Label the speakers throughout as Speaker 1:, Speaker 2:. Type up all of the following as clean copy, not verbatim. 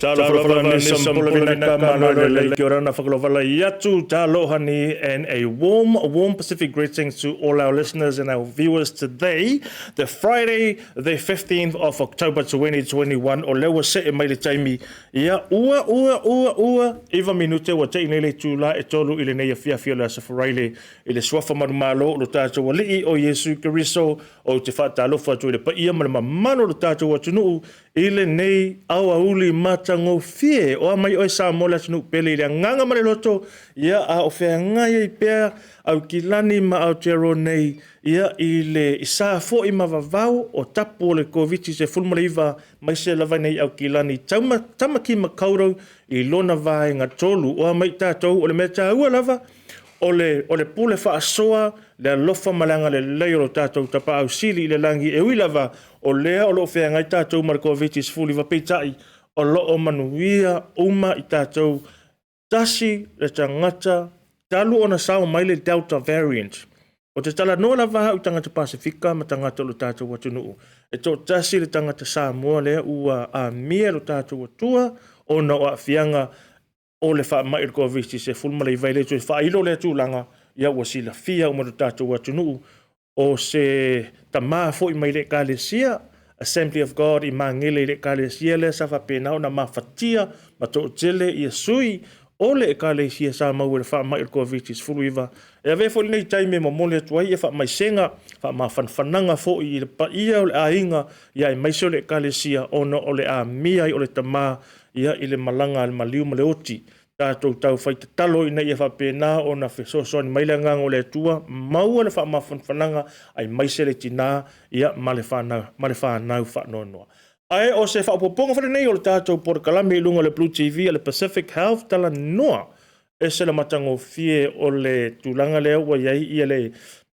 Speaker 1: And a warm, warm Pacific greetings to all our listeners and our viewers today, the Friday, the 15th of October 2021. O lea ua see mai le taimi, ia ua, ua, ua, ua, iva minute ua te'i nei le itula e tolu i lenei afiafi o le Aso Faraile i le suafa manumalo o lo tatou Alii o Iesu Keriso. Ou te faatalofa atu i le paia ma le mamalu o lo tatou atunuu i lenei aoauli matagofie. O a mai oe Samoa le atunuu pele i le agaga ma le loto, ia a o feagai ai pea Aukilani ma Aotearoa nei, ia i le i sa foi ma vavau o tapu o le Koviti-19 maise lava nei Aukilani tauma, Tamaki Makaurau i lona vaega tolu. O a mai tatou, o le mea taua lava, o le, o le pule faasoa, le alofa ma le agalelei o lo tatou Tapaau Sili i le lagi, e ui lava o lea o lo o feagai tatou ma le Koviti-19, peitai, o lo o manuia uma i tatou. Tasi le tagata talu ona sao mai le Delta variant. Ou te talanoa lava au i tagata Pasefika ma tagata o lo tatou atunuu. E toatasi le tagata Samoa lea ua amia e lo tatou Atua ona o aafiaga o le faamai o le Koviti-19. E le toe faailo lea tulaga, ia ua silafia uma e lo tatou atunuu. O se tama foi mai le Ekalesia Assembly of God i Magele i le Ekalesia lea sa faapena ona mafatia ma toatele ia sui o le Ekalesia sa maua i le faamai o le Koviti-19. E avea foi lenei taimi e momoli atu ai ia faamaisega, faamafanafanaga foi i le paia o le aiga ia aemaise o le Ekalesia ona o le amia ai o le tama ia i le malaga a le maliu ma le oti. Tatou tau fai tatalo ina ia faapena ona fesoasoani mai le Agaga o le Atua, maua le faamafanafanaga aemaise le tina ia ma le fanau, ma le fanau faanoanoa. Ae o se faaopoopoga foi lenei o le tatou polokalame i luga o le Blue TV a le Pacific Health Talanoa. Ese le matagofie o le tulaga lea ua i ai ia le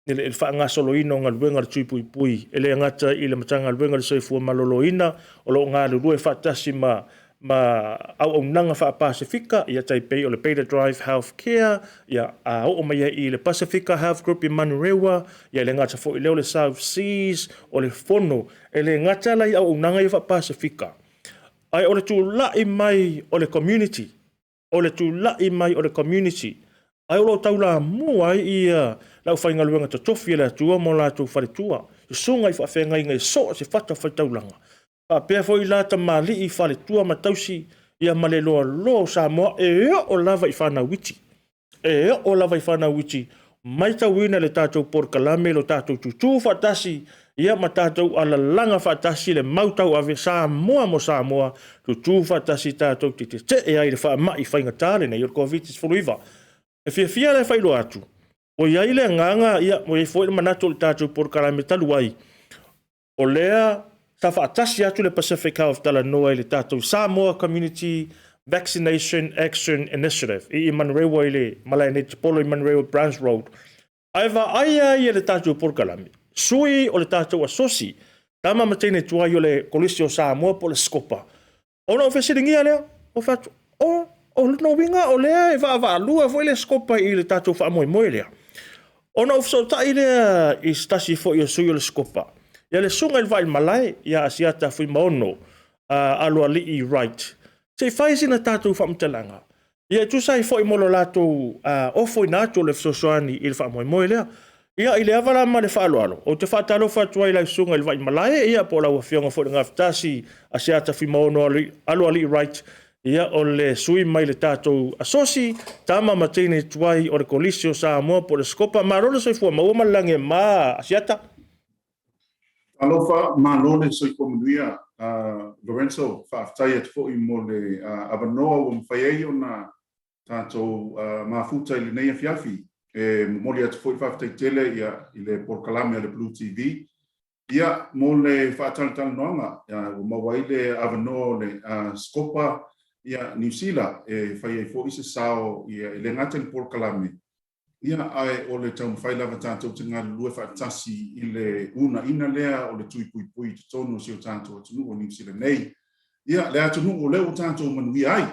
Speaker 1: i le faagasoloina o galuega a le Tui Puipui, e le gata i le Matagaluega o le Soifua Maloloina o lo o galulue faatasi ma ma auaunaga faa-Pasefika, ia tai pei o le Beta Drive Healthcare, ia a oo mai ai i le Pasefika Health Group i Manurewa, ia e le gata foi i lea o le South Seas, o le fono, e le gata la i auaunaga ia faa-Pasefika, ae o le tulai mai o le community, o le tulai mai o le community, ae o lo o taulamua ai ia le aufaigaluega totofi a le Atua ma o latou faletua, susuga i faafeagaiga i so o se fatafaitaulaga, faapea foi la tamalii, faletua ma tausi, ia ma le loaloa o Samoa e oo lava i fanau iti. E oo lava i fanau iti, matauina le tatou polokalame, lo tatou tutū faatasi, ia ma tatou alalaga faatasi le mau tauave Samoa mo Samoa, tutū faatasi tatou te tetee ai i le faamai faigata lenei o le Koviti-19. E fiafia la e faailoa atu, ua i ai le agaga, ia, ua i ai foi le manatu o le tatou polokalame talu ai, o lea sa faatasi atu le Pacific Health Talanoa i le tatou Samoa Community Vaccination Action Initiative i i Manurewa i le malae nei Tipolo i Manurewa Browns Road. Ae vaaia ai e le tatou polokalame, sui o le tatou asosi, tama ma teine tuai o le Kolisi o Samoa po o le SCOPA, Ona ou fesiligia lea, ou fai atu, o, o lona uiga o lea e vaavaalua foi le SCOPA i le tatou faamoemoe lea. Ona ou fesootai lea i se tasi foi o sui o le SCOPA, ia le Susuga i le Vaaimalae ia Asiata Fuimaono uh, Aloalii Wright, se i fai sina tatou faamatalaga Ia e tusa ai foi mo lo latou ofoina atu o le fesoasoani i le faamoemoe lea. Ia, i le ava la ma le faaaloalo, ou te faatalofa atu ai i lau Susuga i le Vaimalae, ia po o lau Afioga foi i le Gafatasi Asiata Fuimaono Aloalii Wright, ia o le sui mai le tatou Asosi, tama ma teine tuai o le Kolisi o Samoa po o le SCOPA. Malo le soifua maua ma le lagi e mama, Asiata.
Speaker 2: Talofa, malo le soifua manuia Lorenzo, faafetai atu foi mo le avanoa ua mafai ai ona tatou mafuta i lenei afiafi. E momoli atu foi le faafetai tele i le polokalame a le Blue TV ia mo le faatalatalanoaga ua maua ai le avanoa o le Scopa ia Niu Sila e fai ai foi se sao e le gata i le polokalame Ia, ae o le taumafai lava tatou te galulue faatasi i le uunaina lea o le tui puipui i totonu o si o tatou atunuu o Niu Sila nei. Ia, le atunuu o lea ua tatou manuia ai.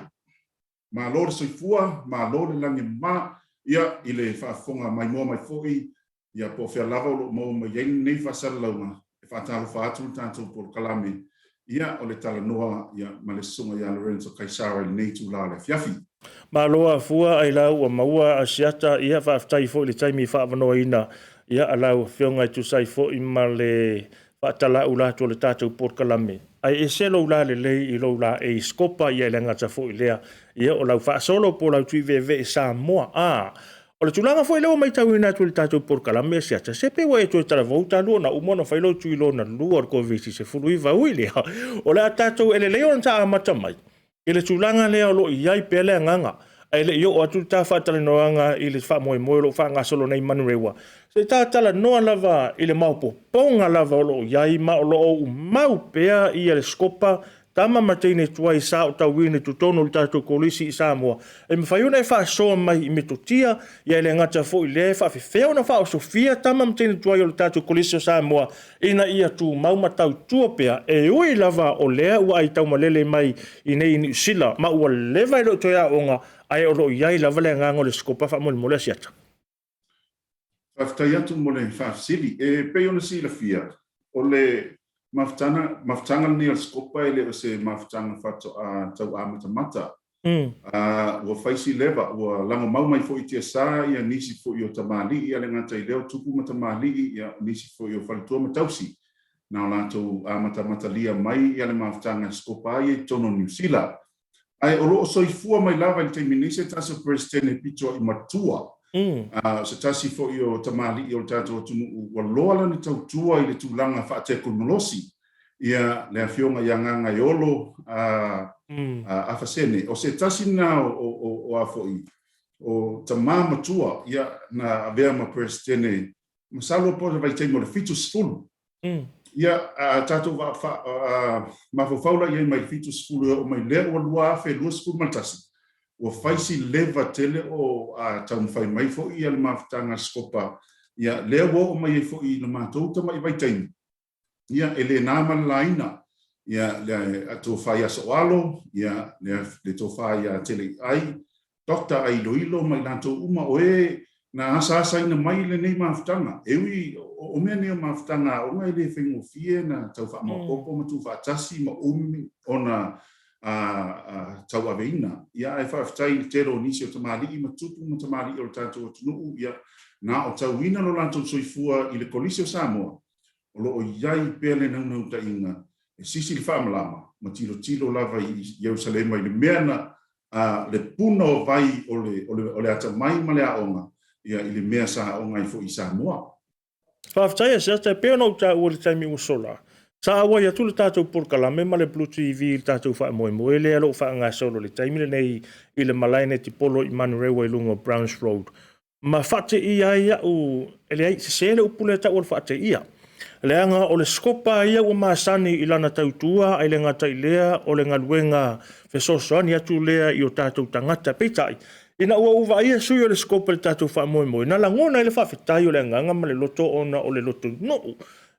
Speaker 2: Malo le soifua, malo le lagi e mama, ia, i le faafofoga maimoa mai foi, ia, po o fea lava o lo o maua mai ai lenei faasalalauga, e faatalofa atu le tatou polokalame. Ia, o le talanoa ia, ma le Susuga ia Lorenzo Kaisara i lenei itula o le afiafi.
Speaker 1: Malo afua ai la ua maua Asiata, ia faafetai foi i le taimi faaavanoaina ia a lau Afioga e tusa ai foi ma le faatalaula atu o le tatou polokalame. Ae ese lou la lelei i lou la eisikopa ia e le gata foi i lea ia o lau faasolo po o lau tuiveevee Samoa. A o le tulaga foi lea ua matauina atu i le tatou polokalame Asiata, se pei ua e toe talavou talu ona uma ona fai lou tui lona lua o le Koviti-19. Ui i lea, o le a tatou, e lelei ona ta amata mai i le tulaga lea o lo o i ai pea le agaga, ae le i oo atu le ta faatalanoaga i le faamoemoe o lo o faagasolo nei i Manurewa, se i ta talanoa lava i le maopoopoga lava o lo o i ai ma o lo o umau pea ia le sikopa tama ma teine tuai sa aotauina i totonu o le tatou Kolisi i Samoa, e mafai ona e faasoa mai i metotia, ia e le gata foi i lea e faafefea ona faaosofia tama ma teine tuai o le tatou Kolisi o Samoa ina ia tumau ma tautua pea, e ui lava o lea ua aitaumalele mai i inei i Niu Sila ma ua leva e le o toe aoga, ae o lo o i ai lava le agaga o le sikopa faamolemole Asiata.
Speaker 2: Faafetai atu mo le faafesili. E pei ona silafia, o le mafutaga, mafutaga lenei a le Sikopa e le o se mafutaga faatoa tau amatamata. Ua fai si leva, ua lagomau mai foi i tiasa ia nisi foi o tamalii, ia le gata i lea o tupu ma tamalii, ia o nisi foi o faletua ma tausi, na o latou amatamatalia mai ia le mafutaga e sikopa ai ia i totonu o Niu Sila. Ae o lo o soifua mai lava i le taimi nei se tasi o Peresetene pito i matua, o se tasi foi o tamalii o le tatou atunuu ua loa lana tautua i le tulaga faatekonolosi, ia le Afioga ia Gagaeolo Afasene. O se tasi lena o a foi o tama matua ia na avea ma Peresetene, masalo po o le vaitaimi o le 70. Ia, a tatou mafaufau la i ai mai le 70 e oo mai lea ua 2021, ua fai si leva tele o taumafai mai foi ia le mafutaga a le Sikopa, ia lea ua oo mai ai foi i le matou tamai vaitaimi, Ia, e le na ma le laina, ia, le tofa ia Soalo, ia, le tofa ia Teleiai, Doctor Ailoilo ma i latou uma o e na asaasaina mai lenei mafutaga. E ui o mea nei o mafutaga aoga e le faigofie na tau faamaopoopo ma tuufaatasi ma umi ona tauaveina. Ia, ae faafetai i le tele o nisi o tamalii ma tupu ma tamalii o le tatou atunuu, ia, na otauina lo latou soifua i le Kolisi o Samoa, o lo o i ai pea le naunautaiga e sisi le faamalama ma tilotilo lava i Ierusalema i le mea na a le puna o vai o le, o le, o le atamai ma le aoga, ia, i le mea sa aoga ai foi i Samoa.
Speaker 1: Faafetai Asiata, e pei ona ou taua i le taimi ua sola, sa auai atu le tatou polokalame ma le Blue TV i le tatou faamoemoe lea o lo o faagasolo i le taimi lenei i le malae netipolo i Manurewa i luga o Browns Road. Ma faateia ai au, e leai, sese le upu lea e tau o le faateia. Leaga o le sikopa ia ua masani i lana tautua, ae le gata i lea o le galuega fesoasoani atu lea i o tatou tagata. Peitai, ina ua ou vaaia sui o le sikopa i le tatou faamoemoe, na lagona ai le faafetai o le agaga ma le loto ona o le loto nuu.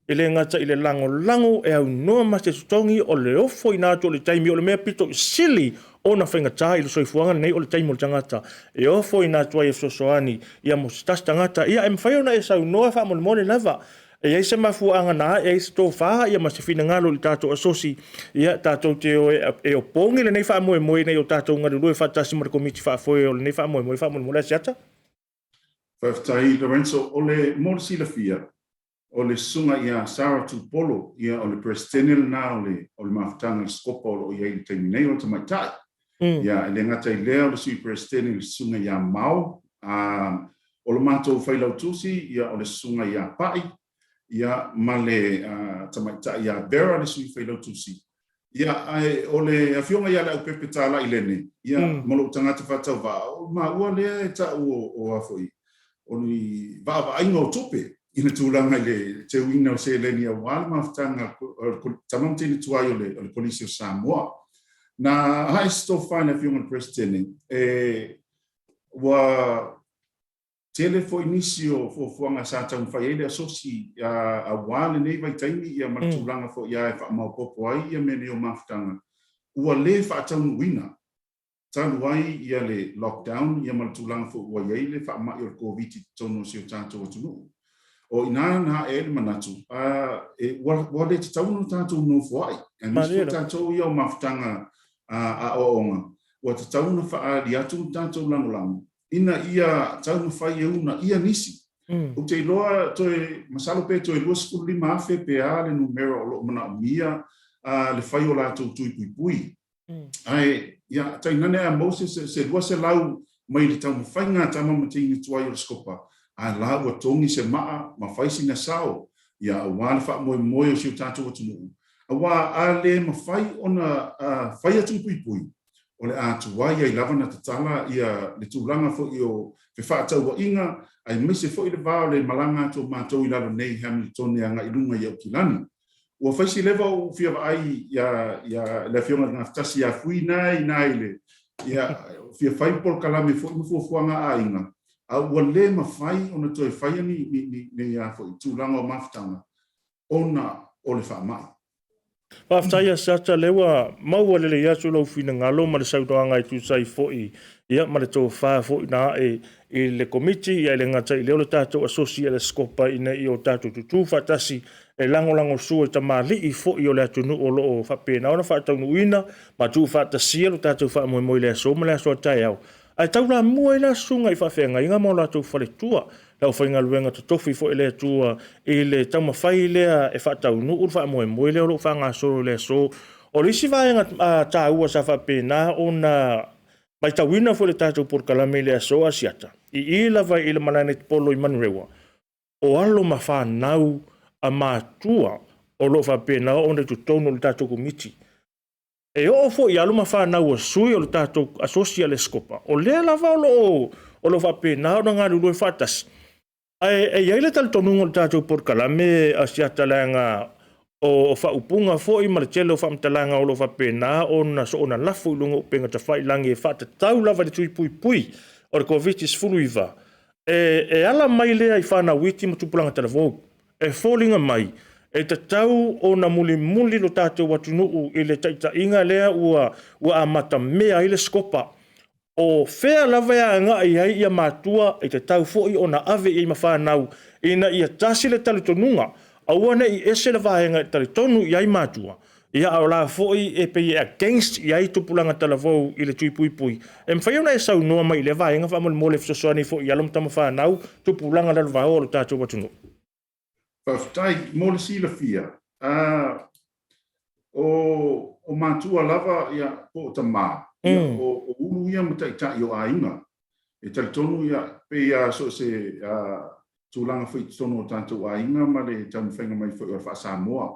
Speaker 1: E le gata i le lagolago e aunoa ma se totogi o le ofoina atu o le taimi o le mea pito sili ona faigata i le soifuaga lenei o le taimi o le tagata e ofoina atu ai e fesoasoani ia mo se tasi tagata. Ia e mafai ona e saunoa faamolemole lava e i ai se mafuaaga na ae ai se tofa ia ma se finagalo i le tatou asosi ia tatou te o e opogi lenei faamoemoe ina ia o tatou galulue faatasi ma le Komiti Faafoe o lenei faamoemoe faamolemole Asiata.
Speaker 2: Faafetai Lorenzo. O le mo le silafia, O le susuga ia Sarah Tupolo, ia o le Peresetene lena o le o le mafutaga a le Sikopa o lo o i ai i le taimi nei, o le tamaitai. Ia, e le gata i lea o le Sui Peresetene le susuga ia Mao, a o le matou Failautusi, ia o le susuga ia Pa'i, ia ma le tamaitai ia Vera le Sui Failautusi. Ia, ae o le Afioga ia Leaupepe Talai Lene, ia, ma lou tagata faatauvaa, o maua lea e tau o, o a foi, o ni vaavaaiga o tupe i le tulaga i le teuina o seleni aua le mafutaga o le tama ma teine tuai o le, o le Kolisi o Samoa. Na hae se tofa i le Afioga i le Peresetene, e, ua Tele foi nisi o fuafuaga sa taumafai ai le asosi aua lenei vaitaimi ia ma le tulaga foi ia e faamaopoopo ai ia mea nei o mafutaga ua le faataunuuina talu ai ia le lockdown ia ma le tulaga foi ua i ai le faamai o le Koviti i totonu o si o tatou atunuu. O i ina na ae ai le manatu, e, ua, ua le tatau ona tatou nofoai, aemaise foi tatou ia o mafutaga aoaoga, ua tatau ona faaali atu le tatou lagolago ina ia taumafai e uunaia nisi. Ou te iloa toe, masalo pe toe 25,000 pe a le numera o lo o manaomia le fai o latou tui puipui. Ae, ia, tainane a maua se, se, se 200 mai le taumafaiga a tama ma teine tuai o le Scopa, a la ua togi se maa ma fai sina sao, ia, aua le faamoemoe o si o tatou atunuu. Aua a le mafai ona faia tui puipui, o le a tuai ai lava ona tatala ia le tulaga foi o fefaatauaiga, aemaise foi le va o le malaga atu o matou i lalo nei i Hamiltone agai i luga i Aukilani. Ua fai si leva o ou fia vaai ia, ia le Afioga i le Gafatasi ia Fui na i ina i le, ia, fia fai polokalame foi ma fuafuaga a aiga, a ua le mafai ona toe faia ni, ni, ni, ni a foi, tulaga o mafutaga ona o le faamai.
Speaker 1: Faafetai Asiata, lea ua maua lelei atu lou finagalo ma le saunoaga e tusa ai foi ia ma le tofa foi na ae i le Komiti, ia e le gata i lea o le tatou Asosi a le Scopa ina ia o tatou tutū faatasi e lagolagosua i tamalii foi o le atunuu o lo o faapena ona faataunuuina ma tuufaatasia lo tatou faamoemoe i le aso ma le aso a taeao. Ae taulamua ai la susuga i faafeagaiga ma o latou faletua, le aufaigaluega totofi foi a le Atua i le taumafai lea e faataunuu le faamoemoe lea o lo o faagasolo i le aso. O le isi vaega taua sa faapena ona matauina foi i le tatou polokalame i le aso Asiata, i i lava i le malae netipolo i Manurewa, o alo ma fanau a matua o lo o faapena ona i totonu o le tatou Komiti. E oo foi i alo ma fanau a sui o le tatou Asosi a le Scopa, o lea lava o lo o faapena ona galulue faatasi. Ae e i ai le talitonuga o le tatou polokalame Asiata leaga o faaupuga foi ma le tele o faamatalaga o lo o faapena ona soona lafo i luga o upega tafailagi e faatatau lava i le tui puipui o le Koviti-19, e ala mai lea i fanau iti ma tupulaga talavou. E foliga mai, e tatau ona mulimuli lo tatou atunuu i le taitaiga lea ua amatamea ai le Scopa. O fea lava e agai ai ia matua, e tatau foi ona ave i ai ma fanau ina ia tasi le talitonuga, aua ne i ese le vaega e talitonu i ai matua, ia a o la foi e pei e against i ai tupulaga talavou i le tui puipui. E mafai ona e saunoa mai i lea vaega faamolemole e fesoasoani foi i alo ma tama fanau, tupulaga lalovaoa o lo tatou atunuu.
Speaker 2: Faafetai mo le silafia. O matua lava ia, po o tama, ia, o ulu ia ma taitai o aiga. E talitonu ia, pei lava so o se tulaga foi i totonu o tatou aiga ma le taumafaiga mai foi o le faa-Samoa.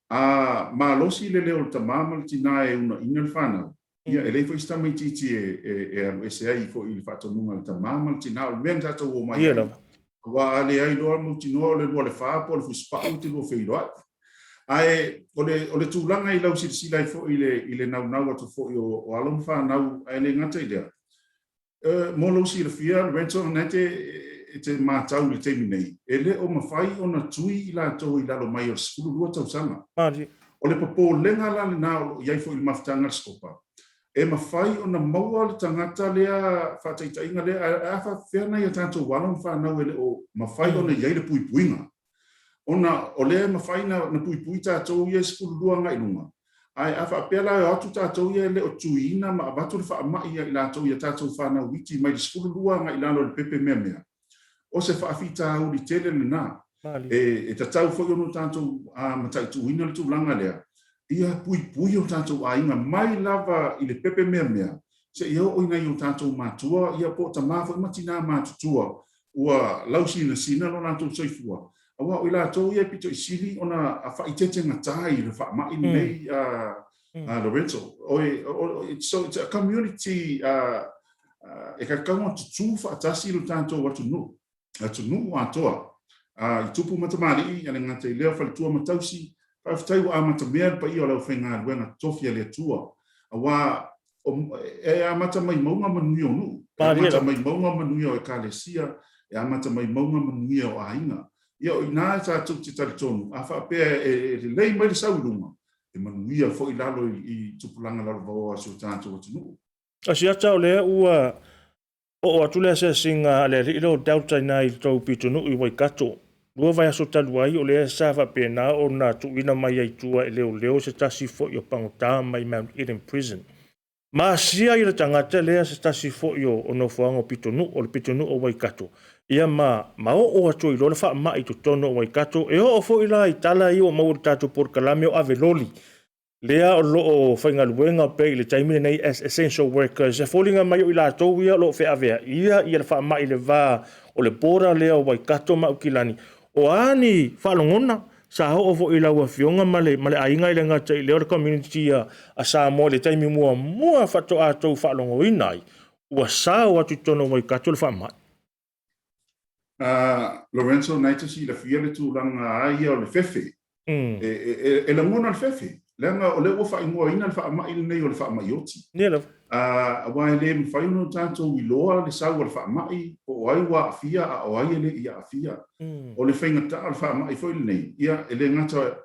Speaker 2: A malosi le leo o le tama ma le tina e uunaina le fanau, Ia, e leai foi se tamaitiiti e alu ese ai foi i le faatonuga a le tama ma le tina, o le mea na tatou omai ai. Aua a leai loa mautinoa o le lua le fa po o le fusipau e te lua feiloai. Ae o le, o le tulaga i lau silasila ai foi i le, i le naunau atu foi o, o alo ma fanau, ae le gata i lea, Mo lou silafia, Lorenzo, na e te, e te matau i le taimi nei, e le o mafai ona tui i latou i lalo mai o le 12 tausaga. O le popolega la lena o lo o i ai foi i le mafutaga a le Scopa, e mafai ona maua le tagata lea faataitaiga lea, ae a faapefea nai a tatou alo ma fanau e le o mafai ona i ai le puipuiga? Ona o lea e mafai na puipui tatou ia e 12 agai i luga, ae a faapea la e o atu tatou ia e le o tuiina ma avatu le faamai ia i latou i a tatou fanau iti mai le 12 agai i lalo i le pepe meamea, o se faafitauli tele lena. E tatau foi ona tatou mataituina le tulaga lea, ia puipui o tatou aiga mai lava i le pepe meamea seia oo i nai o tatou matua ia po o tama foi ma tina matutua ua lausinasina lo latou soifua, aua o i latou ia e pito i sili ona faaitetegata i le faamai lenei, Lorenzo. So it's a community e tatau ona tutū faatasi lo tatou atunuu, atunuu atoa, i tupu ma tamalii, e le gata i lea o faletua ma tausi. Faafetai ua amatamea le paia o le aufaigaluega totofi a le Atua, aua E amata mai mauga manuia o nuu, e amata mai mauga manuia o ekalesia, e amata mai mauga manuia o aiga. Ia o ina e tatou te talitonu, a faapea e lelei mai le sau i luga, e manuia foi lalo i tupulaga lalovaoa o si o tatou atunuu.
Speaker 1: Asiata o lea ua Oo atu le asiasiga a le alii lea o Delta i ina i le tou pitonuu i Waikato. Lua vaiaso talu ai, o lea sa faapena ona tuuina mai ai i tua e leoleo se tasi foi o pagota mai Mount Eden Prison. Ma asia i le tagata lea se tasi foi o nofoaga o pitonuu, o le pitonuu o Waikato, ia ma, ma oo atu ai loa le faamai i totonu o Waikato. E oo foi la i tala ia ua maua i le tatou polokalame o ave loli, lea o lo o faigaluega pea i le taimi lenei as essential workers, e foliga mai o i latou ia o lo o feaveaia ia le faamai i le va o le border lea o Waikato ma Aukilani. O a ni faalogona sa oo foi i lau Afioga ma le, ma le aiga e le gata i lea o le community a, a Samoa i le taimi muamua faatoa tou faalogoina ai ua sao atu i totonu o Waikato le faamai?
Speaker 2: Lorenzo, na e te silafia le tulaga a ia o le fefe. E lagona le fefe, leaga o lea ua faaigoaina le faamai lenei o le faamai oti.
Speaker 1: Ia lava.
Speaker 2: Aua e le mafai ona tatou iloa le sau o le faamai, po o ai ua aafia a o ai e le i aafia. O le faigata o le faamai foi lenei, ia, e le gata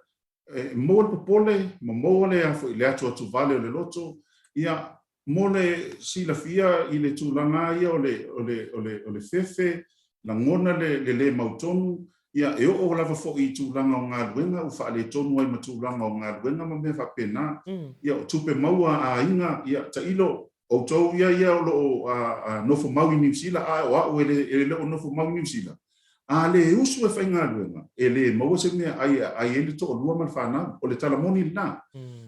Speaker 2: e maua le popole ma maua le, a foi, le atuatuvale o le loto, ia, Mo le silafia i le tulaga lava ia o le, o le, o le, o le fefe, lagona le, le le mautonu, ia, e oo lava foi i tulaga o galuega ua faaletonu ai ma tulaga o galuega ma mea faapena. Ia, o tupe maua a aiga, ia, tailo, outou ia ia o lo o a, a, nofo mau i Niu Sila, a o au e le, e le o nofo mau i Niu Sila, A le usu e faigaluega, e le maua se mea ai e aai ai le toalua ma le fanau. O le tala moni lena.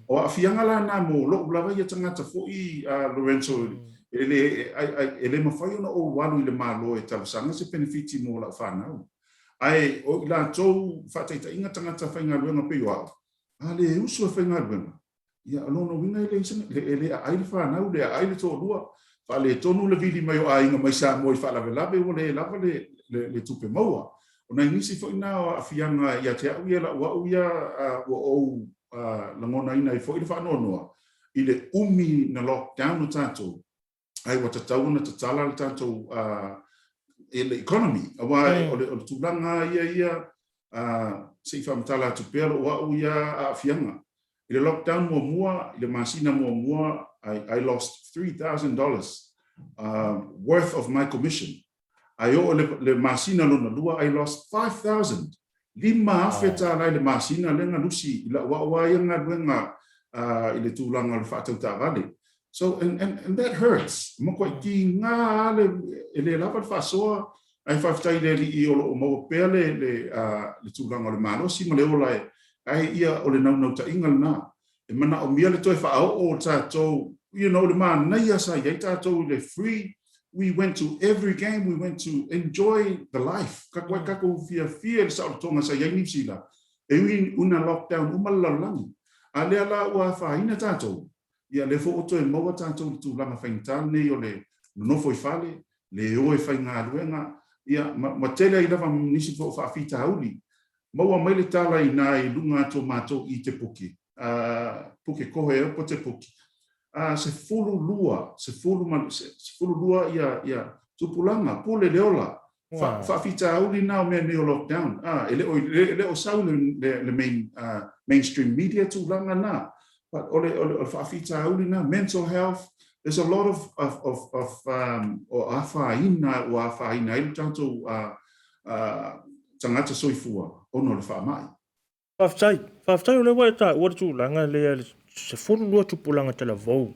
Speaker 2: O aafiaga la na mo lou lava ia tagata foi a Lorenzo e le, e le mafai ona ou alu i le Malo e talosaga se penefiti mo lau fanau. Ae o i latou faataitaiga tagata faigaluega pei o au, a le usu e faigaluega, Ia, o lona uiga e leai se, e le aai le fanau, le aai le toalua, faaletonu le vili mai o aiga mai Samoa i faalavelave ua le lava le, le, le tupe maua. O nai nisi foi na o aafiaga ia te au ia lau au ia ua ou lagonaina ai foi le faanoanoa i le umi na lockdown o tatou, ai ua tatau ona tatala le tatou le economy aua o le, o le tulaga ia ia se i faamatala atu pea lou au ia aafiaga. I le lockdown muamua, i le masina muamua, I lost $3,000 worth of my commission. Ae oo le, le masina lona lua, I lost 5,000. 5,000 tala i le masina lea na lusi i lau au lava ia galuega i le tulaga o le faatau taavale. So, and, and, and that hurts. Matuai tiga lava le, e le lava le faasoa, ae faafetai i le Alii o lo o maua pea le, le, le tulaga o le malosi ma le ola e, ae ia o le naunautaiga lena. E manaomia le toe faaoo o tatou, you know, le manaia sa i ai tatou i le free, we went to every game, we went to enjoy the life. Ka koe kakou fiafia i le saolotoga sa i ai Niu Sila, e ui una lockdown uma le lalolagi. A lea la ua afaina tatou, ia lea foi ua toe maua tatou i le tulaga faigata lenei o le nonofo i fale, le o e faigaluega, ia, ma, ma tele ai lava nisi foi o faafitauli. Maua mai le tala inā i luga atu o matou i te puke, a, Pukekohe ea po te puke, a, 12, sefulu ma, 12 ia, ia tupulaga, pule le ola, Fa, faafitauli na o mea nei o lockdown, a, e le o, e le o sau le, le, le main, mainstream media tulaga na, but o le, o le, o le faafitauli na, mental health, there's a lot of, of, of, of um, o afaina, ua afaina ai le tatou uh, tagata soifua ona o le faamai.
Speaker 1: Faafetai. Faafetai o lea ua e taua le tulaga lea i le 12 tupulaga talavou.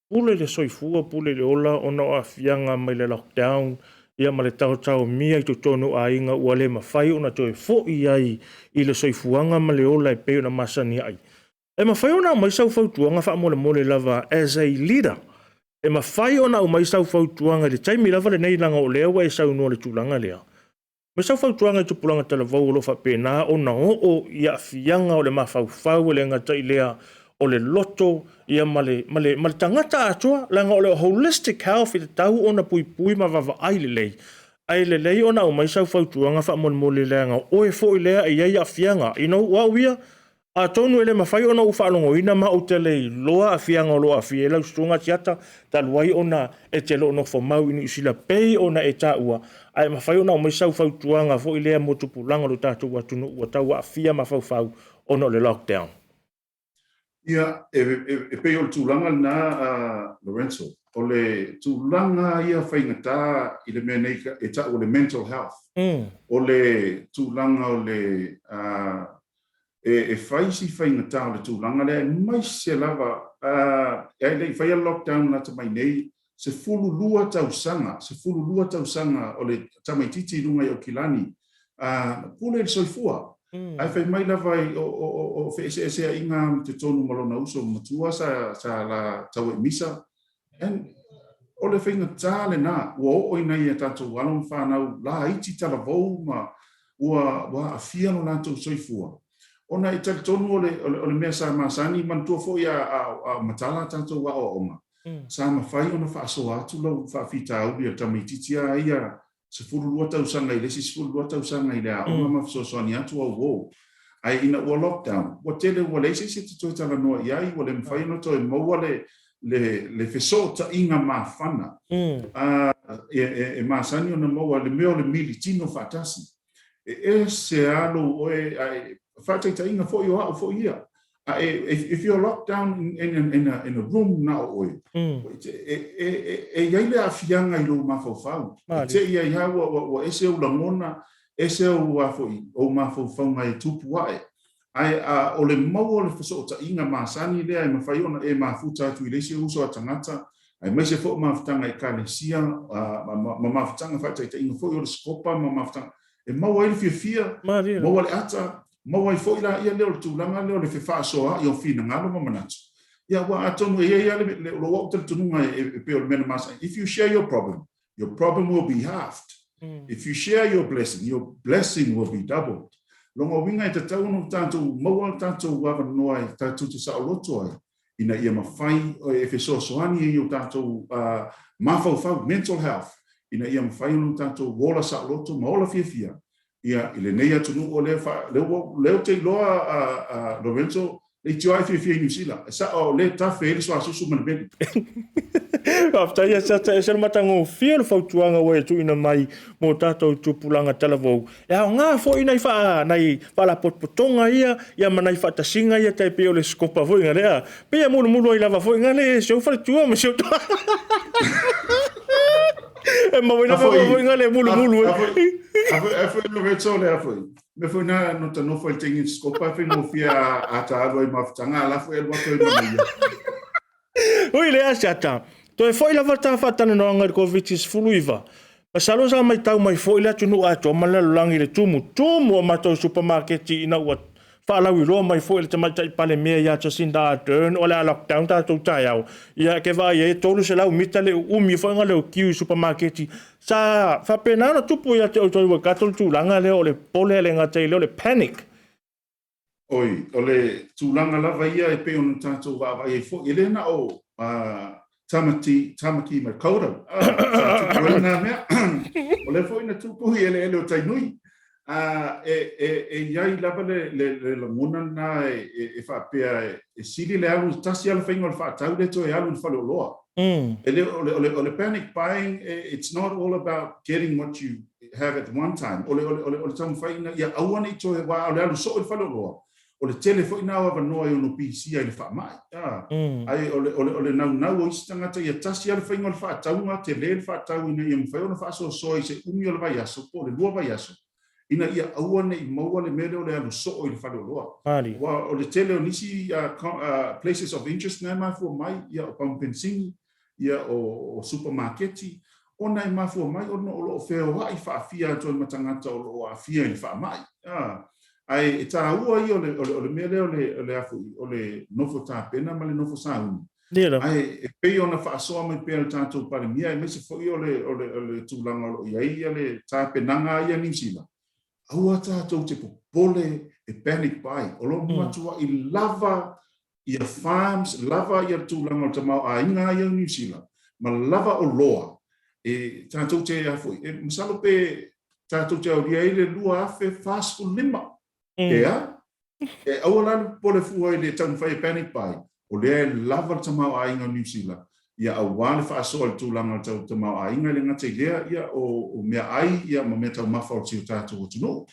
Speaker 1: Pule i le soifua, pule i le ola ona o aafiaga mai le lockdown ia ma le taotaomia i totonu o aiga ua le mafai ona toe foi ai i le soifuaga ma le ola e pei ona masani ai. E mafai ona aumai sau fautuaga faamolemole lava as a leader? E mafai ona aumai sau fautuaga i le taimi lava lenei leaga o lea ua e saunoa i le tulaga lea? Aumai sau fautuaga i tupulaga talavou o lo o faapena ona oo i aafiaga o le mafaufau e le gata i lea o le loto ia ma le, ma le, ma le tagata atoa leaga o le holistic health e tatau ona puipui ma vaavaai lelei. Ae lelei ona aumai sau fautuaga faamolemole leaga o oe foi lea e i ai aafiaga. You know, o au ia, Atonu e le mafai ona ou faalogoina ma ou te le iloa aafiaga o lo o aafia ai lau susuga Tiata talu ai ona e te le o nofo mau i Niu Sila pei ona e taua, ae mafai ona aumai sau fautuaga foi lea mo tupulaga o lo tatou atunuu ua tau aafia mafaufau ona o le lockdown.
Speaker 2: Ia, e, e, e pei o le tulaga lena, uh, Lorenzo. o le tulaga ia faigata i le mea nei e ta'u o le mental health. O le tulaga o le e fai si faigata o le tulaga lea, aemaise lava ae le i faia le lockdown lata mai nei, 12 tausaga, 12 tausaga o le tamaitiiti i luga i Aukilani, na pule i le soifua. Ae fai mai lava o feeseeseaiga i totonu ma lona uso matua sa la taueimisa. And o le faigata lena, ua oo i nai a tatou alo ma fanau laiti talavou ma ua aafia lo latou soifua. Ona e talitonu o le mea sa masani, manatua foi a o matala a tatou aoaoga, sa mafai ona faasoa atu lau faafitauli a le tamaitiiti a ia 12 tausaga i le isi 12 tausaga i le aoga ma fesoasoani atu au uo. Ae ina ua lockdown, ua tele ua leai se isi e te toe talanoa i ai, ua le mafai ona toe maua le le fesootaiga mafana e masani ona maua le mea o le militino faatasi. E ese lava lou oe, ae faataitaiga foi o au foi ia. Ae if you're locked down in a room na o oe, e i ai le aafiaga i lou mafaufau. E te i ai lava ua ese ou lagona, ese ou ou mafaufauga e tupu ae. Ae o le maua o le fesootaiga masani lea e mafai ona e mafuta atu i le isi uso a tagata, aemaise foi o mafutaga Ekalesia, ma mafutaga faataitaiga foi o le Sikopa ma mafutaga e maua ai le fiafia, maua le ata, maua ai foi laia lea o le tulaga lea o le fefaasoaai o finagalo ma manatu. Ia, aua atonu e i ai lava le, lou au talitonuga e pei o le mea na masani, if you share your problem, your problem will be halved. If you share your blessing, your blessing will be doubled. Lona uiga e tatau ona tatou maua le tatou avanoa e tatou te saoloto ai, ina ia mafai e fesoasoani ai i o tatou mafaufau, mental health, ina ia mafai ona tatou ola saoloto ma ola fiafia ia, i lenei atunuu o lea fa, lea ua, lea ou te iloa a, a Lorenzo, leitioa e fiafia i Niu Sila. E sao o lea e tafe ai le suasusu ma le meli.
Speaker 1: Faafetai ia Sata, e ese le matagofie o le fautuaga ua e tuuina mai mo tatou tupulaga talavou. E aoga foi nai faa, nai faalapotopotoga ia, ia ma nai faatasiga ia tai pei o le sikopa foi nga lea. Pei e mulumulu ai lava foi nga le si ou faletua ma si ou E maua ai lava foi nga le mulumulu ai.
Speaker 2: A foi Lorenzo le a foi. Me foi na no ta nofo i le taimi sikopa e faigofie a ta alu ai mafutaga a la foi alu atu ai ma ia.
Speaker 1: Ui lea Asiata, toe foi lava ta faatalanoaga i le Koviti-19. Masalo sa matau mai foi le atunuu atoa ma le lalolagi i le tumutumu o matou supamaketi ina ua faalauiloa mai foi e le Tamaitai Palemia ia Jacinda Ardern o le a lockdown tatou taeao. Ia ke vaai ai e 300 mita le uumi foi lea o kiu i supamaketi. Sa faapena ona tupu ia te outou i Waikato le tulaga lea o le pole a le gata i lea o le panic.
Speaker 2: Oi, o le tulaga lava ia e pei ona tatou vaavaai ai foi, e le na o Tamati, Tamaki Makaurau, sa tupu ai nā mea. O lea foi na tupu i eleele o Tainui. E, e, e i ai lava le, le, le lagona lena e, e, e faapea e sili le alu, tasi lava le faiga o le faatau le toe alu i le faleoloa. E le, o le, o le, o le panic buying, it's not all about getting what you have at one time. O le, o le, o le, o le taumafai ina ia aua ne i toe, aua o le alu soo i le faleoloa, o le tele foi na o avanoa e ono pisia i le faamai. Ae o le, o le, o le naunau o isi tagata ia tasi lava le faiga o le faatauga, tele le faatau ina ia mafai ona faasoasoa i se umi o le vaiaso po o le lua vaiaso, ina ia aua ne i maua le mea lea o le alu soo i le faleoloa. Aua o le tele o nisi places of interest na e mafua mai, ia o pamupenisini, ia o supamaketi, ona e mafua mai ona o lo o feoai faafia atu ai ma tagata o lo o aafia i le faamai. Ae e taua ia o le, o le, o le mea lea o le, o le, o le nofo tapena ma le nofo sauni. Ae e pei ona faasoa mai pea le tatou Palemia, aemaise foi o le, o le, o le tulaga o lo o i ai ia le tapenaga ia Niu Sila, aua tatou te popole e panic buy. O lo o matuai lava ia farms, lava ia le tulaga o le tamaoaiga ia o Niu Sila, ma lava oloa e tatou te a foi, e masalo pe tatou te aulia ai le 2045, ea? E aua la le popole fua i le taumafai e panic buy, o lea e lava le tamaoaiga o Niu Sila, ia aua le faasoa i le tulaga o le tau tamaoaiga, e le gata i lea, ia o meaai ia ma meataumafa o si o tatou atunuu.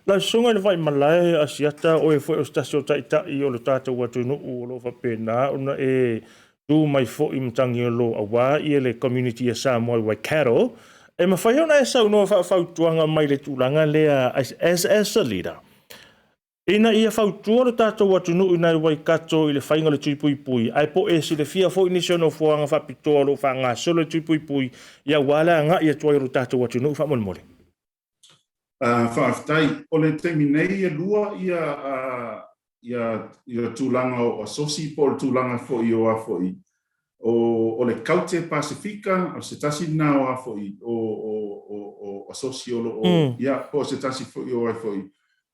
Speaker 1: Lau Susuga i le Vaimalae Asiata, o oe foi o se tasi o taitai o le tatou atunuu o lo o faapena ona e. Tu mai foi Matagiolo aua ia le community a Samoa i Waikato, e mafai ona e saunoa faafautuaga mai le tulaga lea as, as, as a leader. Ina ia fautua lo tatou atunuu i nai Waikato i le faiga o le tui puipui, ae po e silafia foi nisi o nofoaga faapitoa o lo o faagasolo le tui puipui, ia aua le agai atu ai o lo tatou atunuu faamolemole.
Speaker 2: Faafetai. O le taimi nei e lua ia ia ia tulaga o asosi po o le tulaga foi o a foi o o le Kaute Pasefika, o se tasi lena o a foi o o o o asosi o lo o ia po o se tasi foi o ai foi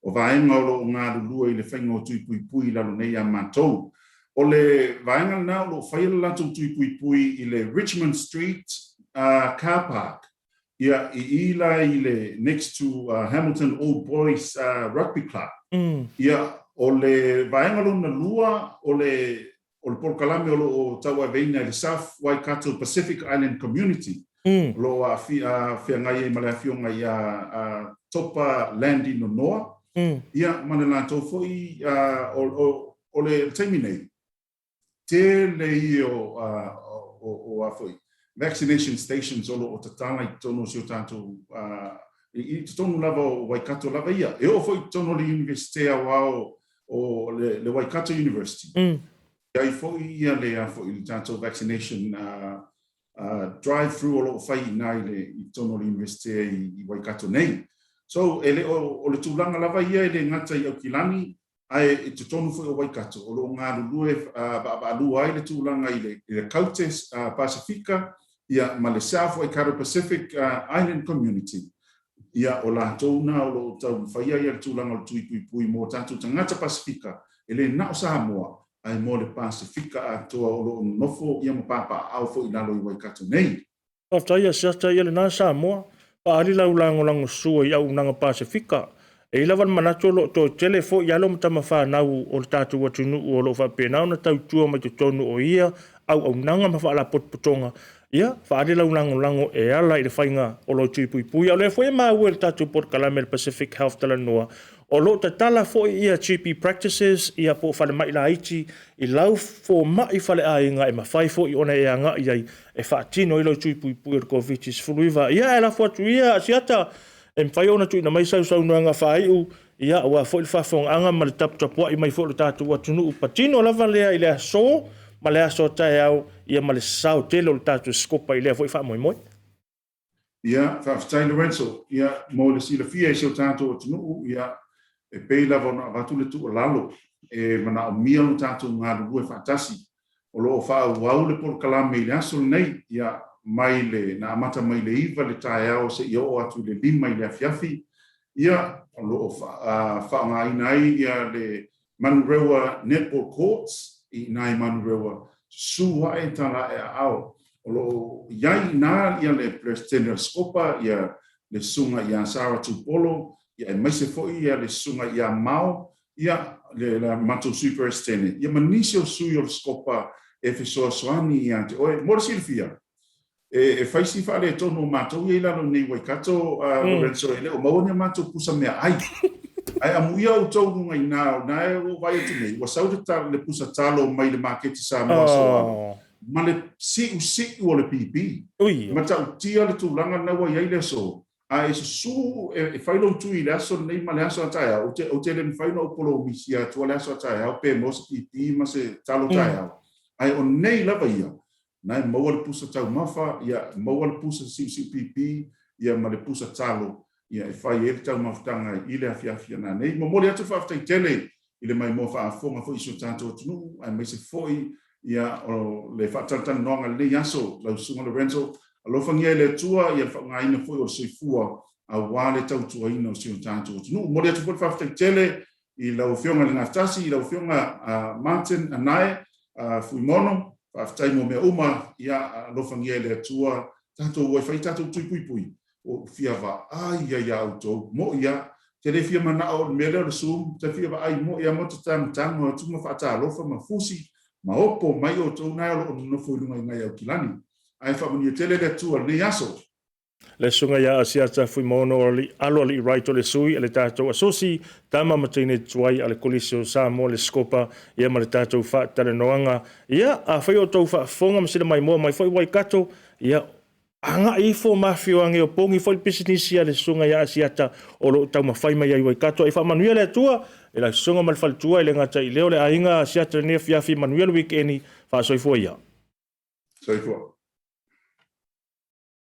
Speaker 2: o vaega o lo o galulue i le faiga o tui puipui i lalo nei ia matou. O le vaega lena o lo o faia le latou tui puipui i le Richmond Street Car Park. Ia, i i la i le next to Hamilton Old Boys Rugby Club. Ia, o le vaega lona lua o le o le polokalame o lo o tauaveina e le South Waikato Pacific Island Community, o lo o aafia feagai ai ma le afioga ia Topa Landy Nonoa, ia, ma le latou foi o, o, o le taimi nei, tele ia o, o, o a foi, vaccination stations o lo o tatala i totonu o si o tatou, i totonu lava o Waikato lava ia. E oo foi i totonu o le Iunivesite Aoao o le, le Waikato University. I ai foi ia le, a foi, le tatou vaccination drive through o lo o fai i ina i le, i totonu o le Iunivesite i, i Waikato nei. So, e le o, o le tulaga lava ia e le gata i Aukilani, Ae i totonu foi o Waikato, o lo o galulue vaavaalua ai le tulaga i le i le Kaute Pasifika ia ma le South Waikato Pacific Island Community. Ia, o latou na o lo o taumafai ai le tulaga o le tui puipui mo tatou tagata Pasifika, e le na o Samoa, ae mo le Pasifika atoa o lo o nonofo ia ma papaaao foi i lalo i Waikato nei.
Speaker 1: Faafetai ia Siata ia lena Samoa. Faaali lau lagolago sua i auaunaga Pasefika. E i ai lava le manatu o lo o toe tele foi alo ma tama fanau o le tatou atunuu o lo o faapena ona tautua mai totonu o ia auaunaga ma faalapotopotoga. Ia, faaali lau lagolago e ala i le faiga o lou tui puipui. A o lea foi e maua i le tatou polokalame le Pacific Health Talanoa, o lo o tatala foi ia GP practices ia po o falemai laiti i lau fomai faleaiga e mafai foi ona e agai ai e faatino ai lou tui puipui o le Koviti-19. Ia, ae lafo atu ia, Asiata, e mafai ona tuuina mai sau saunoaga faaiu, ia, aua foi le faafofogaaga ma le taputapuai mai foi o le tatou atunuu. Patino lava lea i le aso ma le aso a taeao, ia ma le sao tele o le tatou sikopa i lea foi faamoemoe.
Speaker 2: Ia, faafetai Lorenzo. Ia, mo le silafia e si o tatou atunuu, ia, e pei lava ona avatu le tuualalo, e manaomia lo tatou galulue faatasi. O lo o faaauau le polokalame i le aso lenei, ia, mai le, na amata mai le 9 le taeao seia oo atu i le 5 i le afiafi, ia, o lo o faaaogaina ai ia le Manurewa Netball Courts i ina i Manurewa, susu ae tala ae aao. O lo o i ai ina ia le Peresetene o le Scopa, ia le Susuga ia Sarah Tupolo, ia aemaise foi ia le Susuga ia Mao, ia le le matou Sui Peresetene, ia ma nisi o sui o le Scopa e fesoasoani ia te oe. Mo le silafia, E, e fai si faaletonu o matou ia i lalo nei Waikato, Lorenzo, e le o maua ni a matou pusa meaai. Ae amuia outou luga i ina, o na e ua ou vaai atu nei, ua sau le, ta, le pusa talo mai le maketi Samoa aso alo, ma le siusiu o le pipi.
Speaker 1: Ui.
Speaker 2: E matautia le tulaga lena ua i ai le aso, a e susu e, e fai lou tui i le aso lenei ma le aso a taeao, ou te, ou te le mafai ona ou polomisia atua le aso a taeao pe maua se pipi ma se talo taeao. Ae o nei lava ia, Na e maua le pusa taumafa, ia, maua le pusa siusiu pipi, ia, ma le pusa talo, ia, e fai ai le taumafataga i le afiafi a nanei. Momoli atu le faafetai tele i le maimoa faafofoga foi i si o tatou atunuu, aemaise foi, ia, o le faatalatalanoaga i lenei aso, lau Susuga Lorenzo, alofagia e le Atua, ia, le faaaogaina foi o le soifua aua le tautuaina o si o tatou atunuu. Momoli atu foi le faafetai tele i lau Afioga i le Gatasi, i lau Afioga Martin Anae Fuimono, faafetai mo mea uma, ia alofagia e le Atua tatou ua e fai tatou tui puipui, ua ou fia vaai ai ia outou, mo'i a, te le fia manao o le mea lea o le Zoom, te fia vaai mo'i a mo te tangotango atu ma faatalofa ma fusi ma opo mai outou na o lo o nonofo i luga i ngai Aukilani. Ae faamanuia tele le Atua i lenei aso.
Speaker 1: Le susuga ia Asiata Fuimaono Aloalii Wright o le sui a le tatou Asosi, Tama ma Teine Tuai a le Kolisi o Samoa le Sikopa, ia ma le tatou faatalanoaga. Ia, afai o outou faafofoga ma sila maimoa mai foi Waikato, ia, agai ifo ma afioage o pogi foi le pisinisi a le susuga ia Asiata o lo o taumafai mai ai Waikato. Ia faamanuia le Atua i lau susuga ma le faletua, e le gata i lea o le aiga Asiata i lenei afiafi, manuia le wikeeni, faasoifua ia.
Speaker 2: Soifua.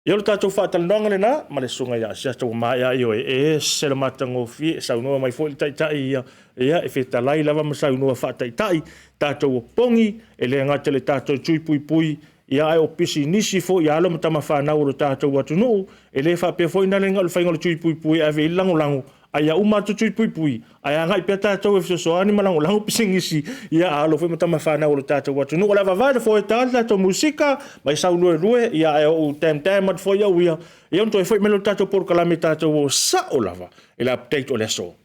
Speaker 1: Ia o le tatou faatalanoaga lena ma le susuga ia Asiata ua maea ioe, e ese le matagofie, e saunoa mai foi le taitai ia, ia e fetalai lava ma saunoa faataitai, tatou opogi, e le gata i le tatou tui puipui, ia ae o pisinisi foi a alo ma tama fanau o le tatou atunuu, e le faapea foi na le na o le faiga o le tui puipui e ave i ai le lagolago, a ia uma atu tui puipui, ae agai pea tatou e fesoasoani ma lagolago pisinisi ia a alo foi ma tama fanau o le tatou atunuu. O le a vavae le foe ta le tatou musika mai sau luelue ia ae ou tam tam atu foi au ia ia ona toe foi mai lea o le tatou polokalame tatou o sao lava i le update o le aso.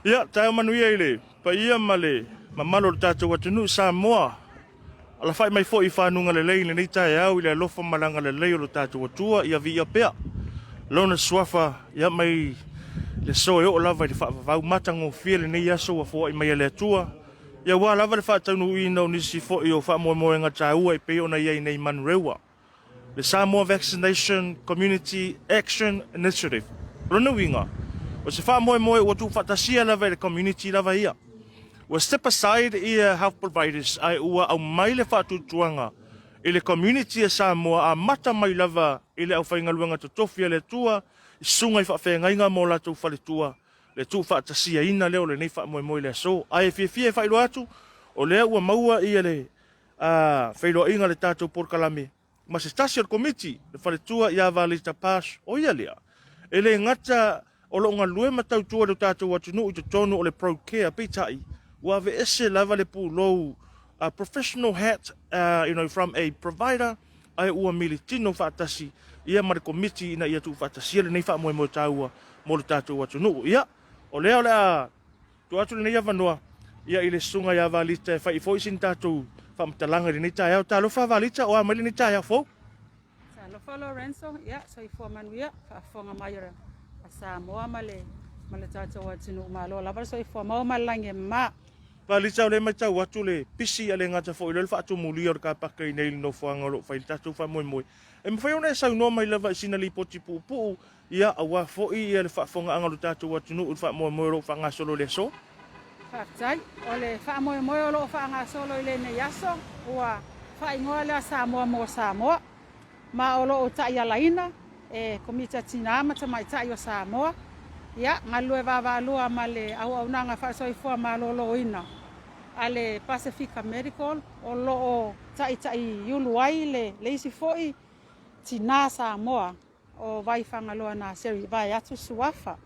Speaker 1: Ia, taeao manuia i le paia ma le mamalu o le tatou atunuu Samoa. Alafai mai foi i fanuga lelei i lenei taeao i le alofa ma le agalelei o lo tatou Atua ia viia pea Lona Suafa ia mai le aso e oo lava i le faavavau matagofie lenei aso ua foai mai e le Atua ia aua lava le faataunuuina o nisi foi o faamoemoega taua e pei ona i ai nei Manurewa. Le Samoa Vaccination Community Action Initiative. O lona uiga, o se faamoemoe ua tuufaatasia lava e le community lava ia. Ua step aside ia health providers ae ua aumai le faatuatuaga i le community a Samoa amata mai lava i le aufaigaluega totofi a le Atua i susuga i faafeagaiga ma o latou faletua le tuufaatasiaina lea o lenei faamoemoe i le aso. Ae e fiafia e faailoa atu, o lea ua maua ia le feiloaiga a le tatou polokalame ma se tasi o le komiti, le faletua ia Valita Pash, o ia lea, e le gata o lo o galue ma tautua i lo tatou atunuu i totonu o le ProCare, peitai, ua aveese lava le pulou a professional hat, you know, from a provider, ae ua militino faatasi ia ma le Komiti ina ia tuufaatasia lenei faamoemoe taua mo le tatou atunuu. Ia, o lea o le a tuu atu lenei avanoa ia i le susuga ia Valita e fai foi sina tatou faamatalaga i lenei taeao. Talofa Valita, o a mai lenei taeao fou?
Speaker 3: Talofa Lorenzo, ia soifua manuia, faafofoga mai a Samoa ma le ma le tatou atunuu. Malo lava le soifua maua ma le lagi e mama.
Speaker 1: Valita, o lea e matau atu le pisi a le gata foi lea o le faatumulia o le kapaka i nei i le nofoaga o lo o fai le tatou faamoemoe. E mafai ona e saunoa mai lava i sina lipoti puupuu, ia, aua foi ia le faafofogaaga o le tatou atunuu i le faamoemoe o lo o faagasolo i le aso?
Speaker 3: Faafetai. O le faamoemoe o lo o faagasolo i lenei aso, ua faaigoa lea Samoa mo Samoa, ma o lo o taialaina e Komiti a Tina ma Tamaitai o Samoa, ia, galulue vaavaalua ma le Auaunaga Faasoifua Maloloina a le Pasefika Medical, o lo o taitaiulu ai le le isi foi tina Samoa o Vaifagaloa Naseri vaeatu suafa,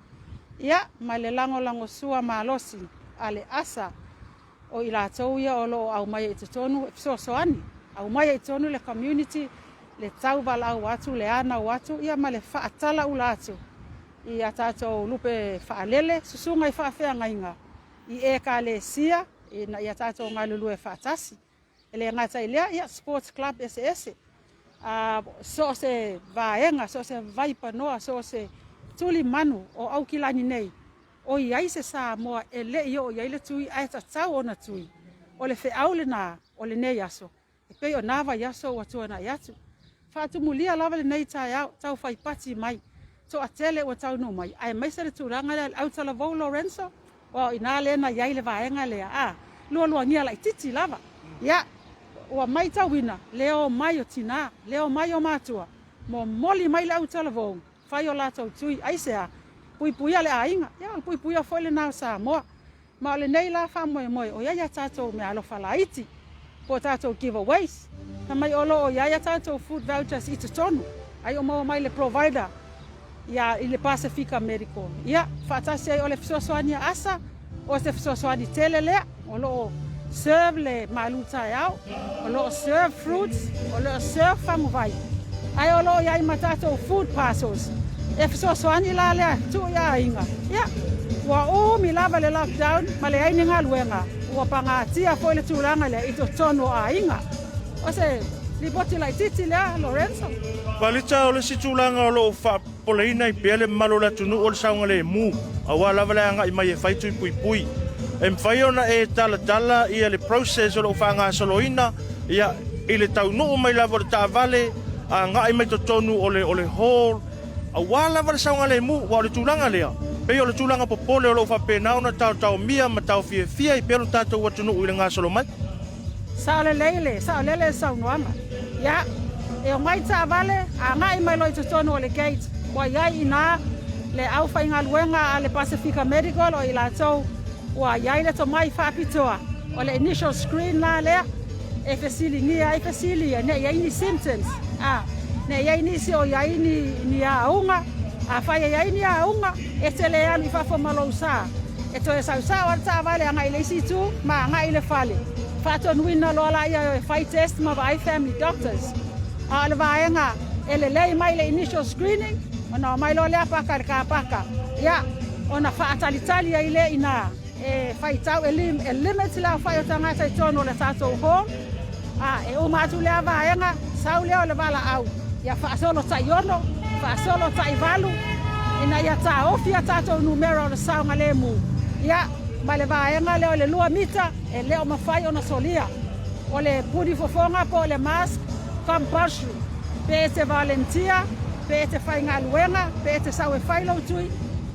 Speaker 3: ia, ma le lagolagosua malosi a le ASA, o i latou ia o lo o aumaia i totonu e fesoasoani, aumaia i totonu le community, le tauvalaau atu, le anau atu, ia ma le faatalaula atu i a tatou lupe faalele, susuga i faafeagaiga i ekalesia ina ia tatou galulue faatasi. E le gata i lea, ia, sports club eseese, a so o se vaega, so o se vaipanoa, so o se tulimanu o Aukilani nei, o i ai se Samoa e le i oo i ai le tui ae tatau ona tui. O le feau lena o lenei aso, e pei o na vaiaso ua tuanai atu. Faatumulia lava lenei taeao, tau fai pati mai, toatele ua taunuu mai, aemaise le tulaga lea le autalavou Lorenzo, aua o i ina lea na i ai le vaega lea, a, lualuagia laitiiti lava. Ia, ua matauina le omai o tina, le omai o matua, momoli mai le autalavou, fai o latou tui, aisea? Puipuia le aiga, ia o le puipuia foi lena o Samoa. Ma o lenei la faamoemoe, o i ai a tatou meaalofa laiti, po o tatou giveaways. Fai mai o lo o i ai a tatou food vouchers i totonu, ai o maua mai le provider ia i le Pasefika Medical. Ia, faatasi ai o le fesoasoani a ASA, o se fesoasoani tele lea, o lo o serve le malu taeao, o lo o serve fruits, o lo o serve faguvai, ae o lo o i ai ma tatou food parcels e fesoasoani la lea tuu i aiga. Ia, ua umi lava le lockdown ma leai ni galuega, ua pagatia foi le tulaga lea i totonu o aiga. O se lipoti laitiiti lea, Lorenzo.
Speaker 1: Valita, o le isi tulaga o lo o faapopoleina ai pea le mamalu o le atunuu o le saogalemu, aua lava le agai mai e fai tui puipui. E mafai ona e talatala ia le process o lo o faagasoloina ia i le taunuu mai lava o le taavale, agai mai totonu o le o le hall, aua lava le saogalemu, aua o le tulaga lea, pei o le tulaga popole o lo o faapena ona taotaomia ma taofiofia ai pea lo tatou atunuu i le gasolo mai.
Speaker 3: Sao lelei le saolele le saunoaga. Ia, e omai taavale, agai mai loa i totonu o le gate, ua i ai i ina le aufaigaluega a le Pasefika Medical o i latou ua i ai le tomai faapitoa, o le initial screen la lea e fesiligia ai fesili ia ne i ai ni symptoms, a, ne i ai nisi o i ai ni, ni auga. Afai e i ai ni auga, e te le alu i fafo ma lou sa. E toe sausau lava le taavale agai i le isi itu ma agai i le fale. Faatonuina loa laia e fai test ma vaai family doctors. A o le vaega e lelei mai le initial screening, ona omai loa lea paka i le kapaka. Ia, ona faatalitali ai lea i ina e faitau, e limit le aofai o tagata i totonu o le tatou hall. A, e uma atu lea vaega, sau lea o le valaau, ia faasolo tai ono, faasolo tai valu, ina ia taofi a tatou numera o le saogalemu. Ia, ma le vaega lea o le 2 mita, e le o mafai ona solia. O le puni fofoga po o le mask, compulsory. Pe e te volunteer, pe e te faigaluega, pe e te sau e fai lou tui,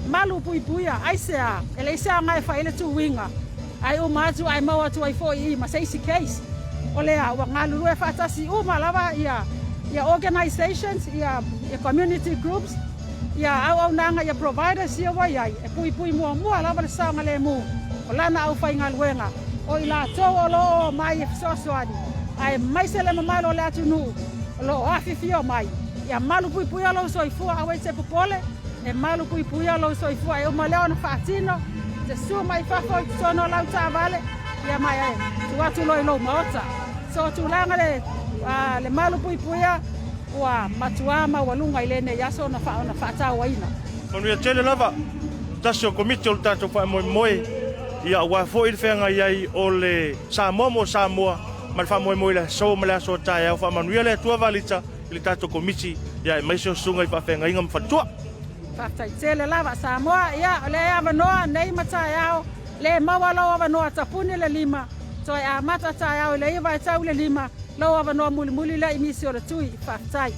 Speaker 3: malu puipuia, aisea? E leai se aoga e fai ai le tuuiga. Ae uma atu ae maua atu ai foi i i ma se isi case. O lea ua galulue faatasi uma lava ia ia organisations, ia ia community groups, ia auaunaga, ia providers ia ua i ai, e puipui muamua lava le saogalemu o lana aufaigaluega, o i latou o lo o omai e fesoasoani, aemaise le mamalu o le atunuu o lo o afifio mai. Ia malupuipuia lou soifua, aua e te popole. E malu puipuia lou soifua e uma lea ona faatino te susu mai fafo i totonu o lau taavale ia ma e tuu atu loa i lou maota. So tulaga le, uh, le malu puipuia ua matuā maualuga i lenei aso ona, fa, ona faatauaina.
Speaker 1: Manuia tele lava, tasi o komiti o le tatou faamoemoe, ia aua foi le feagai ai o le Samoa mo Samoa ma le faamoemoe i le aso ma le aso a taeao. Faamanuia le Atua Valita i le tatou komiti, ia aemaise o susuga i faafeagaiga ma faletua.
Speaker 3: Faafetai tele lava Samoa, ia o le avanoa nei ma taeao, le maua lou avanoa tapuni le lima, toe amata taeao i le 9 e tau i le 5, lou avanoa mulimuli lea i nisi o le tui. Faafetai.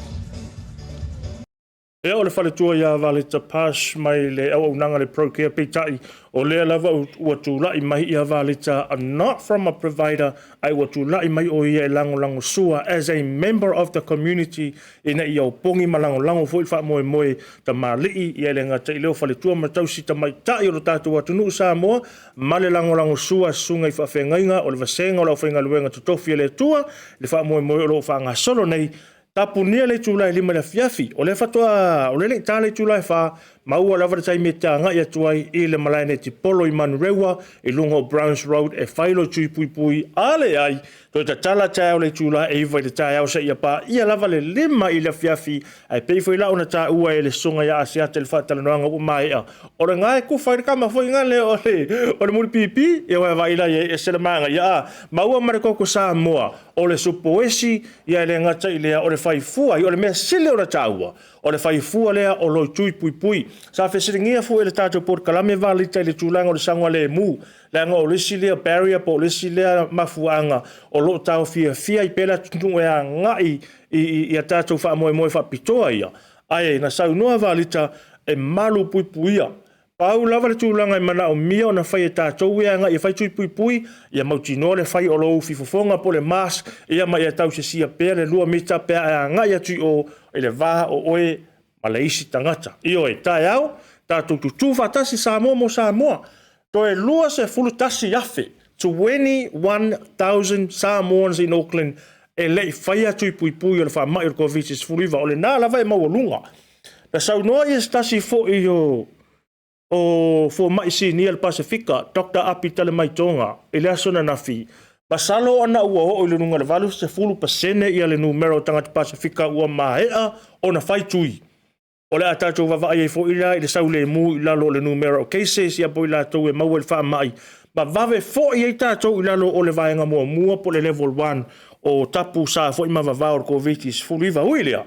Speaker 1: Ia, o le faletua ia Valeta Pash mai le auaunaga le ProCare, peitai, o lea lava ua tulai mai ia Valeta, not from a provider, ae ua tulai mai o ia e lagolagosua as a member of the community ina ia opogi ma lagolago foi le faamoemoe tamalii, ia e le gata i lea o faletua ma tausi tamaitai o lo tatou atunuu Samoa, ma le lagolagosua a susuga i faafeagaiga o le vasega o le aufaigaluega totofi a le Atua, le faamoemoe o lo o faagasolo nei. Tapunia le itula e 5 i le afiafi. O lea faatoa, o lea e le i ta le itula e 4, maua lava le taimi e te agai atu ai i le malae netipolo i Manurewa i luga o Browns Road e fai lou tui puipui. A leai, toe tatala taeao le itula e 9 i le taeao seia paia lava le 5 i le afiafi. Ae pei foi la ona taua e le Susuga ia Asiata i le faatalanoaga ua maea, o le ga e kufa ai le kama foi gale o le, o le mulipipi, ia ua vaai la i ai e ese le manaia. A maua ma le koko Samoa, o le supoesi, ia e le gata i lea, o le faifua, o le mea sili ona taua, o le faifua lea o lou tui puipui. Sa fesiligia foi e le tatou polokalame Valita i le tulaga o le saogalemu, leaga o le isi lea barrier po o le isi lea mafuaaga o lo o taofiafia ai pea le atunuu e agai i a tatou faamoemoe faapitoa ia. Ae na saunoa Valita e malu puipuia. Pau lava le tulaga e manaomia ona fai e tatou ia agai e fai tui puipui, ia mautinoa le fai o lou fifofoga po o le mask, ia ma ia tausisia pea le 2 mita pe a e agai atu i o i le va o oe ma le isi tagata. Ioe, taeao, tatou tutū faatasi Samoa mo Samoa. Toe 21,000, 21,000 Samoans in Auckland e le i faia tui puipui o le faamai o le Koviti-19. O lena lava e maualuga. Na saunoa ia se tasi foi o o fomai sinia i le Pasefika, Doctor Api Talemaitoga, i le aso ananafi, masalo ana ua oo i le luga o le 80% ia le numera o tagata Pasefika ua maea ona fai tui. O le a tatou vaavaai ai foi la i le saulemu i lalo o le numera o cases ia po o i latou e maua i le faamai, ma vave foi ai tatou i lalo o le vaega muamua po o le level 1 o tapu sa foi ma vavao o le Koviti-19. Ui i lea,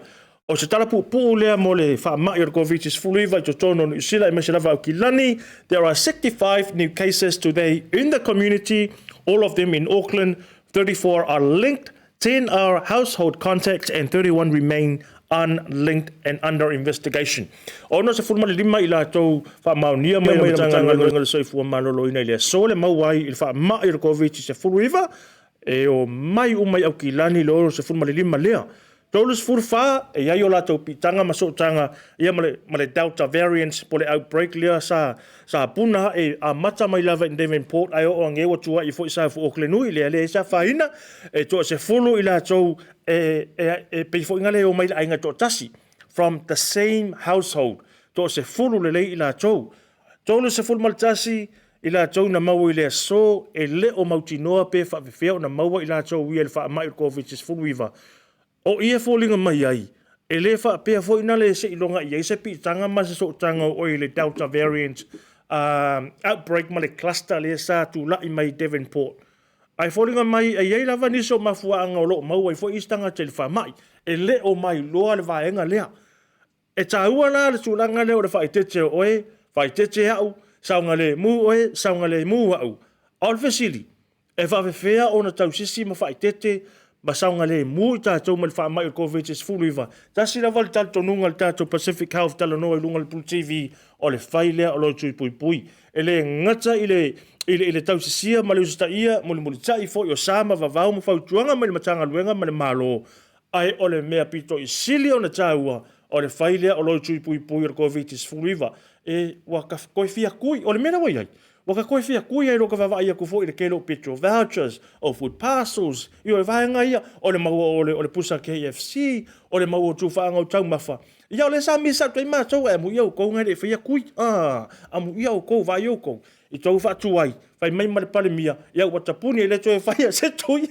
Speaker 1: o se tala puupuu lea mo le faamai o le Koviti-19 i totonu o Niu Sila aemaise lava Aukilani. There are 65 new cases today in the community, all of them in Auckland. 34 are linked 10 are household contacts and 31 remain unlinked and under investigation. 65 i latou faamaonia mai le Matagaluega o le Soifua Maloloina i le aso le maua ai i le faamai o le Koviti-19 e o mai uma i Aukilani le 65 lea. 34 e i ai o latou piitaga ma sootaga ia ma le, ma le Delta variant po le outbreak lea sa, sa puna ae amata mai lava i Devonport ae oo age ua tuai foi South Auckland ui lea leai se afaina e toasefulu i latou e, e, e pei foi ngale e o mai le aiga toatasi from the same household toasefulu lelei i latou 31 i latou na maua i le aso e le o mautinoa pe faafefea ona maua i latou ia i le faamai o le Koviti-19. O i e foliga mai ai, e le faapea foi na le seiloga i ai se piitaga ma se sootaga o oe i le Delta variant outbreak ma le cluster lea sa tulai mai i Devonport. Ae foliga mai e i ai lava nisi o mafuaaga o lo o maua ai foi isi tagata i le faamai. E le o mailoa le vaega lea. E taua la le tulaga lea o le faaeteete o oe, faaeteete au, saogalemu oe, saogalemu au. A o le fesili, e faafefea ona tausisi ma faaeteete ma saogalemu i tatou mai le faamai o le Koviti-19? Tasi lava le talitonuga a le tatou Pacific Health talanoa i luga o le Pulu TV, o le fai lea o lou tui puipui. E le gata i le, i le, i le tausisia ma le usitaia mulimulitai foi o sa ma vavao ma fautuaga mai le Matagaluega ma le Malo, Ae o le mea pito i sili ona taua, o le fai lea o lou tui puipui o le Koviti-19. E, ua toe fia kui. O le mea lea ua i ai, Ua ka koe fia kui ai lo ka vaavaai aku foi i le tele o petrol vouchers, o food parcels, ioe vaega ia, o le maua o le, o le pusa KFC, o le maua o tufaaga o taumafa. Ia o lea sa miss atu ai matou ae amuia outou na e le i faia kui. Ah, amuia outou, vaai outou i tou faatuai, fai mai ma le Palemia, ia ua tapuni e le toe faia se tui.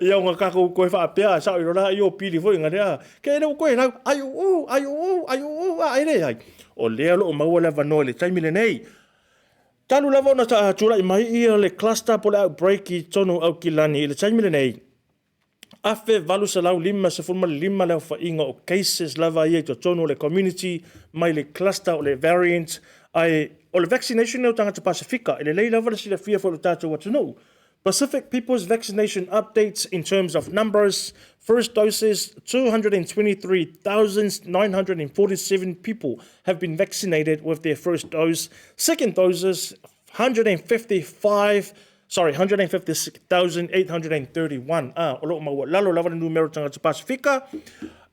Speaker 1: Ia ona tatou toe faapea, sao i lola ia o pili foi na lea, ke le ua toe lau, ai uu, ai uu, ai uu, a e leai. O lea o lo o maua le avanoa i le taimi lenei. Talu lava ona tulai mai ia le cluster po o le outbreak i totonu o Aukilani i le taimi lenei, 1855 le aofaiga o cases lava ia i totonu o le community mai le cluster o le variant, ae o le vaccination lea o tagata Pasefika, e lelei lava le silafia foi o le tatou atunuu. Pacific People's Vaccination Updates in terms of numbers, first doses, 223,947 people have been vaccinated with their first dose, second doses, 155 sorry, 156,831. Ah, o lo o maualalo lava le numera o tagata Pasifika.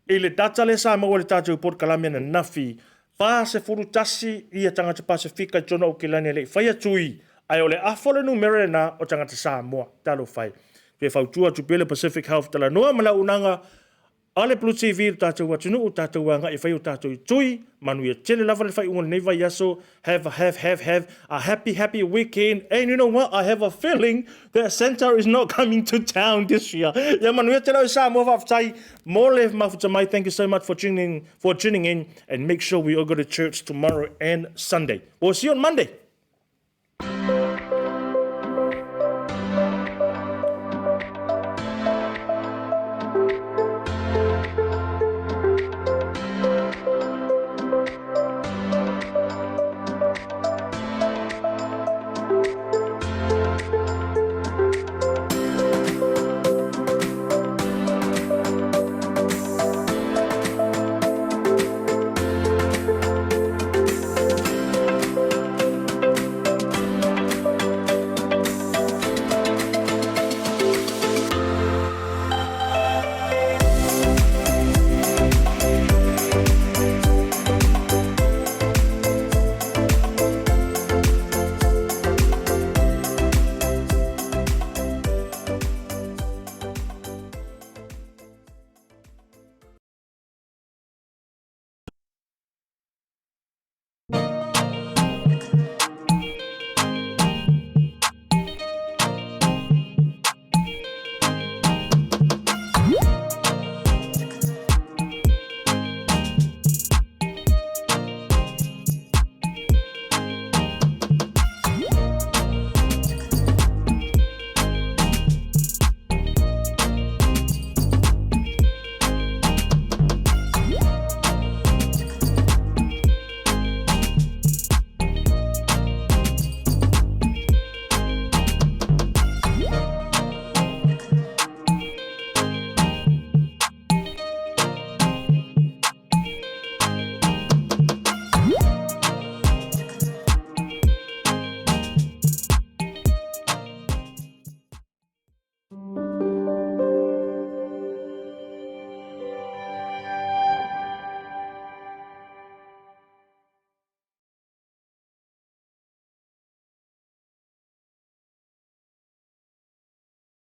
Speaker 1: I le data lea sa maua i le tatou polokalame ananafi, 41 ia tagata Pasifika i totonu o Aukilani e le i faia tui, ae o le afa o le numera lena o tagata Samoa. Talofa e. Toe fautua atu pea le Pacific Health Talanoa ma le auaunaga a le Blue TV i lo tatou atunuu, tatou agai e fai o tatou tui, manuia tele lava le faaiuga o lenei vaiaso. Have a have have have a happy happy weekend and you know what I have a feeling that Santa is not coming to town this year. Ia manuia tele oe Samoa, faafetai mo le mafuta mai. Thank you so much for tuning for tuning in and make sure we all go to church tomorrow and Sunday. We'll see you on Monday.